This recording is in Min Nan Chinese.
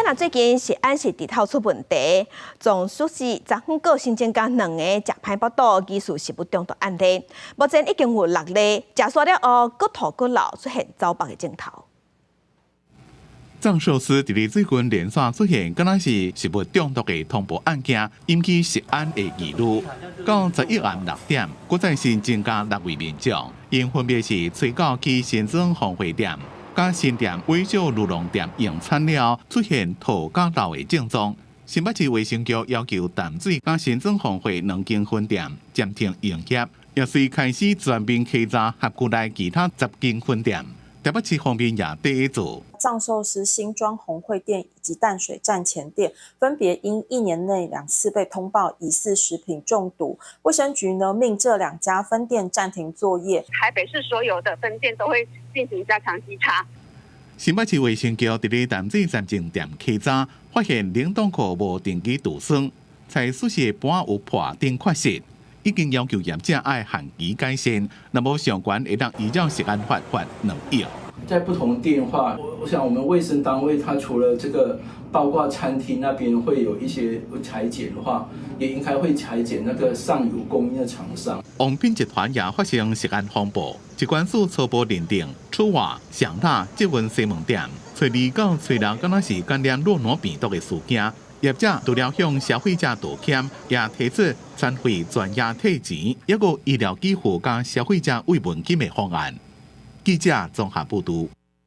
啊，最近食安是直透出問題，藏壽司昨昏閣新增加兩個食歹腹肚疑似食物中毒案例，目前已經有六例，食煞了後，閣吐閣流，出現走腹的症頭。藏壽司佇咧最近連續出現，敢若是食物中毒的通報案件，引起食安的疑慮。到11暗6點，閣再新增加六位民眾，𪜶分別是初九去新莊宏匯店、佮新店尾少滷龍店用餐了，出現吐佮流的症狀。新北市衛生局要求淡水佮新莊宏匯兩間分店暫停營業，也隨開始全面稽查轄區內其他10間分店。台北市方面也佇咧做。藏壽司新莊宏匯店以及淡水站前店，分別因一年內兩次被通報疑似食品中毒，衛生局呢命這兩家分店暫停作業。台北市所有的分店都會進行加強稽查。新北市衛生局佇咧淡水站前店稽查，發現冷凍庫無定期除霜，菜蔬的盤有破等缺失，已經要求業者愛限期改善，若無上懸會當依照食安法罰2億。在不同店話，我想我們衛生單位，它除了這個，包括餐廳那邊會有一些採檢的話，也應該會採檢那個上游供應的廠商。王品集團也發生食安風暴，疾管署初步認定，楚華、上辣、捷運西門店，初二到初六敢若是感染諾羅病毒的事件，業者除了向消費者道歉，也提出餐費全額退錢，抑閣醫療給付佮消費者慰問金的方案。記者綜合報導。